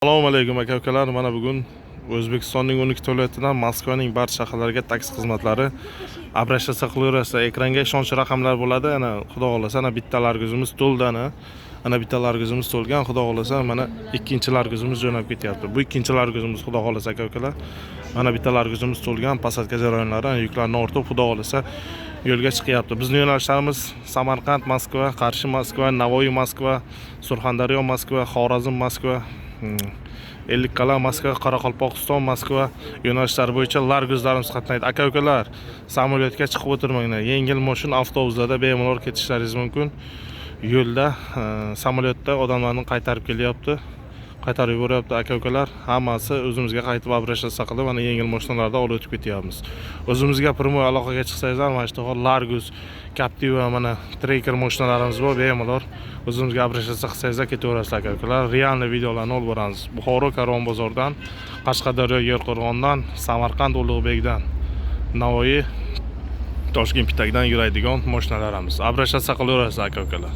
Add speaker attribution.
Speaker 1: Assalomu alaykum, aka ukalar. Mana bugun O'zbekistonning 12 viloyatidan Moskvaning barcha shaharlariga taksi xizmatlari. Обращаться qilaverasizlar, ekranga ishonch raqamlar bo'ladi. Ana, xudo xohlasa, ana bitta Largusimiz to'ldi, ana bitta Largusimiz to'lgan, xudo xohlasa. Mana ikkinchi Largusimiz jo'nab ketyapti. Bu ikkinchi Largusimiz, xudo xohlasa, aka ukalar. Mana bitta Largusimiz to'lgan, посадка jarayonlari, ana yuklarni ortib, xudo xohlasa, yo'lga chiqyapti. Bizni yo'nalishlarimiz: Samarqand Moskva, Qarshi Moskva, Navoiy Moskva, Surxondaryo Moskva, Xorazm Moskva, Ellikqal'a Moskva, Qoraqalpog'iston Moskva yo'nalishlari bo'yicha Larguslarimiz qatnaydi. Aka ukalar, samolyotga chiqib o'tirmanglar, yengil moshin, avtobuslarda bemalol ketishlaringiz mumkin. Yo'lda samolyotda odamlarni qaytarib kelyapti, qaytarib yuboryapti, aka ukalar. Hammasi o'zimizga qaytib обращаться qilib, mana yengil mashinalarda olib o'tib ketyapmiz. O'zimizga прямой aloqaga chiqsangizlar, mana shunaqa Largus, Captiva, mana Tracker mashinalarimiz bor. Bemalol o'zimizga обращаться qilsangizlar, ketaverasizlar, aka ukalar. Реальный videolarni olib boramiz. Buxoro Karvon bozordan, Qashqadaryo Yerqo'rg'ondan, Samarqand Ulug'bekdan, Navoiy Toshkent Pitakdan yuradigan mashinalarimiz. Обращаться qilaverasizlar, aka ukalar.